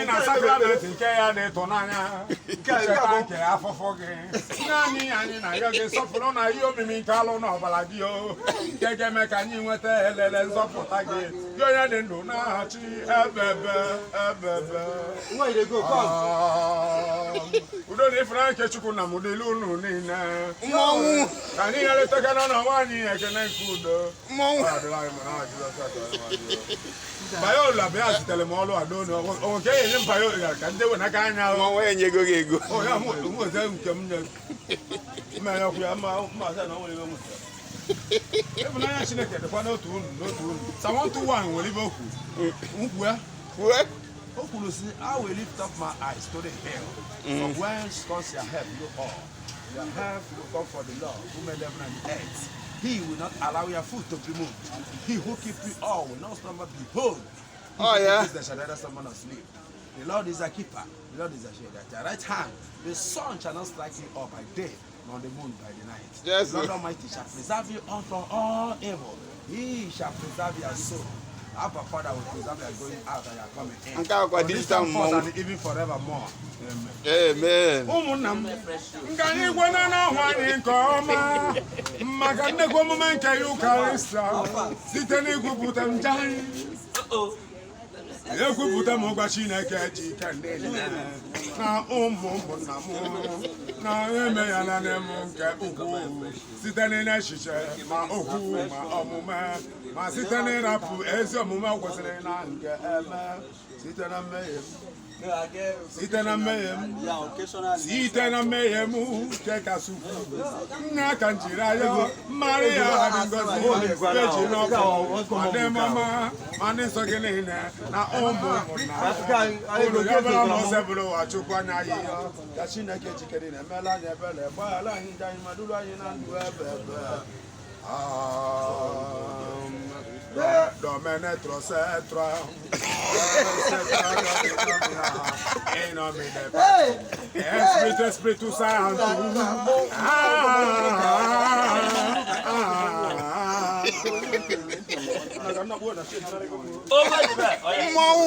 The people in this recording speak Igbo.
na sakramenti nke ya dị ịtụnanya, ncheta nke afụfụ gị naanị anyị na-ayọ gị nsọpụrụ na ihe omimi nke alụ na ọbara gị, o nke ga-eme ka anyị nweta elele nzọpụta gị, gị onye dị ndụ na-achị ebebe ebebe. Udo na ịfụnanya nke Chukwu na m dịrị unu niile. Mmọnwụ. Ka anyị nyerịtakana na onwe anyị ekene nke udo. Mmọnwụ. Ọ dịrị anyị mma na Jizọs Kraịst. Bayola bịa zitere m ọlụ ado na o nke enye m bayola ka ndị wenaka anya. Mmọnwụ enyego gị ego. O ya mụ nweta nke m nye mmanya ọkụ ya ma mma sị na o nwere ebe nwetara. Ịhụnanya Chineke dịkwa n'otu unu. Psalm 121 nwere ibe okwu nkwu ya. Kwue. O kwuru sị, "I will lift up my eyes to the hill. From whence comes your help, you all? Your help will come from the Lord who made heaven and the earth. He will not allow your foot to be moved. He who keeps you all will not slumber. Behold, he Oh, who yeah. keeps, they shall neither slumber nor sleep. The Lord is a keeper. The Lord is a shade at your right hand. The sun shall not strike you up by day, nor the moon by the night. Yes, The Lord sir. Almighty shall preserve you all from all evil. He shall preserve your soul. Abba Father will preserve your going out and your coming in. Nke a kwa From this digital time forth mmọnwụ. and even forevermore. Amen." Amen. Ụmụnna m, nke anyị gwena n'ahụ anyị nke ọma maka nnekwu omume nke Eucharist, site n'igwupụta nje anyị, ekwupụta m ụgwa Chineke ji ike niile na ụmụnna m na eme ya na m nke ukwuu, site n'echiche ma okwu ma omume, ma site n'ịrapụ ezi omume kwesịrị na nke eme, site na mmehie m, site na mmehie m, site na mmehie m nke kasị ukwuu. Nna, ka m jiri ayọ Maria dị ngọzi, eji n'ọkụ, ma ndị mama, ma ndị nsọ gị niile na ụmụ ụmụnna unu, ya bụla ma ọsọ bụrụ ụwa Chukwu anya ya, ka Chineke jikere na emela anyị ebere, gbaghara anyị ndị anyị, ma duru anyị na ndụ ebe ebe. Amen. Domine trosetra. In nomine Patris, Spiritus Sanctus. Ah, ah, ah. Mmọnwụ.